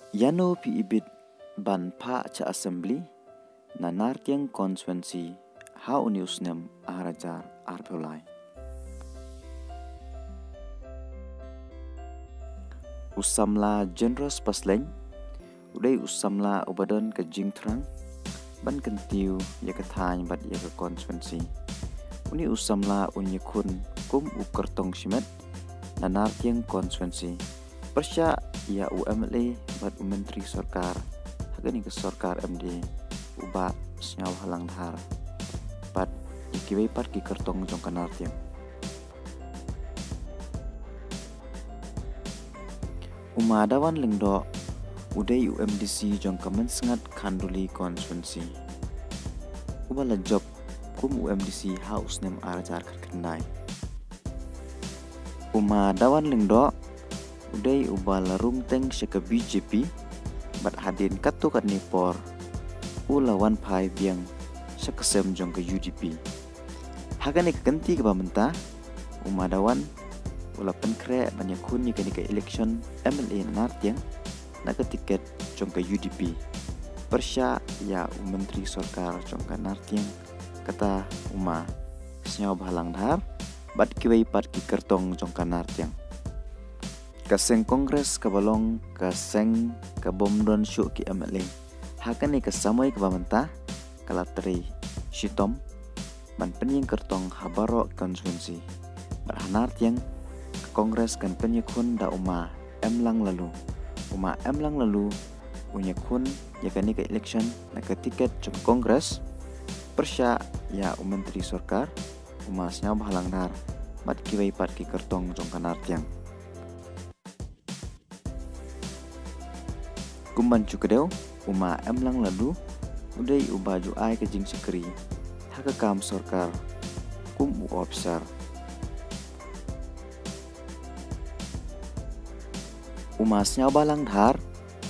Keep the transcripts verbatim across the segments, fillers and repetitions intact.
Ïano phi ibit ban phah sha Assembly na Nartiang Constituency ha une u snem ar hajar arphew lai? U samla Generous Paslein u dei u samla uba don ka jingthrang ban kyntiew ïa ka thaiñ bad ïa ka constituency. Une u samla un ïakhun kum u kyrtong shimet na Nartiang Constituency pyrshah ïa u M L A bad u Myntri Sorkar ha kane ka sorkar M D A, u Bah Sniawbhalang Dhar, bad ïa kiwei pat ki kyrtong jong ka Nartiang. U Ma Dawan Lyngdoh u dei u M D C jong ka Mynsngat Khanduli Constituency, uba la jop kum u M D C ha u snem ar hajar khatkhyndai. U Ma Dawan Lyngdoh u dei uba la rung teng sha ka B J P, bad hadien katto katne por u la wan phai biang sha ka sem jong ka U D P. Ha kane ka kynti kaba mynta, u Ma Dawan u la pynkhreh ban ïakhun ïa kane ka election M L A na Nartiang na ka tiket jong ka U D P pyrshah ïa u Myntri Sorkar jong ka Nartiang, kata u Ma Sniawbhalang Dhar, bad kiwei pat ki kyrtong jong ka Nartiang. Ka seng Congress kaba long ka seng ka bym don shuh ki M L A ha kane ka samoi kaba mynta, ka la trei shitom ban pynïeng kyrtong ha baroh constituency. Bad ha Nartiang, ka Congress kan pynïakhun da u Ma Emlang Laloo. U Ma Emlang Laloo un ïakhun ïa kane ka election na ka tiket jong ka Congress pyrshah ïa u Myntri Sorkar, u Ma Sniawbhalang Dhar, bad kiwei pat ki kyrtong jong ka Nartiang. Kum ban shu kdew, u Ma Emlang Laloo u dei uba ju ai ka jingshakri ha ka kam sorkar kum u ophisar. U Ma Sniawbhalang Dhar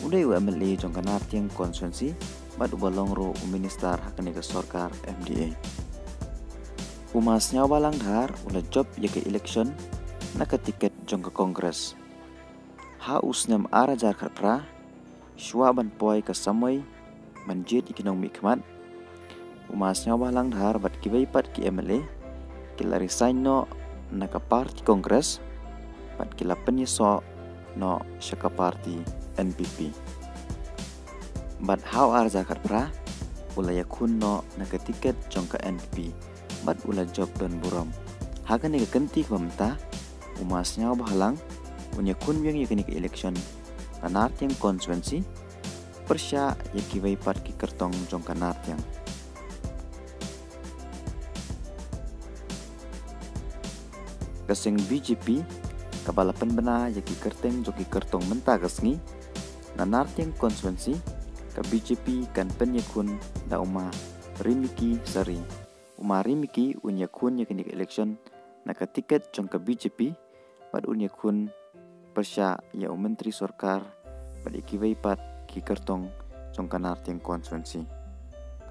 u dei u M L A jong ka Nartiang Constituency bad uba long ruh u minister ha kane ka sorkar M D A. U Ma Sniawbhalang Dhar u la jop ïa ka election na ka tiket jong ka Congress. Ha u snem ar hajar khatphra, shuwa ban poi ka samoi ban jied ïa ki nongmihkhmat, u Ma Sniawbhalang Dhar bad kiwei pat ki M L A ki la resign noh na ka party Congress bad ki la pynïasoh noh sha ka party N P P. Bad ha u ar hajar khatphra u la ïakhun noh na ka tiket jong ka N P P bad u la jop don burom. Ha kane ka kynti kaba mynta, u Ma Sniawbhalang un ïakhun biang ïa kane ka election na Nartiang Constituency pyrshah ïa kiwei pat ki kyrtong jong ka Nartiang. Ka seng B J P kaba la pynbna ïa ki kyrteng jong ki kyrtong mynta ka sngi, na Nartiang Constituency ka B J P kan pynïakhun da u Ma Rimiki Sari. U Ma Rimiki un ïakhun ïa kane ka election na ka tiket jong ka B J P bad un ïakhun pyrshah ïa u Myntri Sorkar bad ïa kiwei pat ki kyrtong jong ka Nartiang Constituency.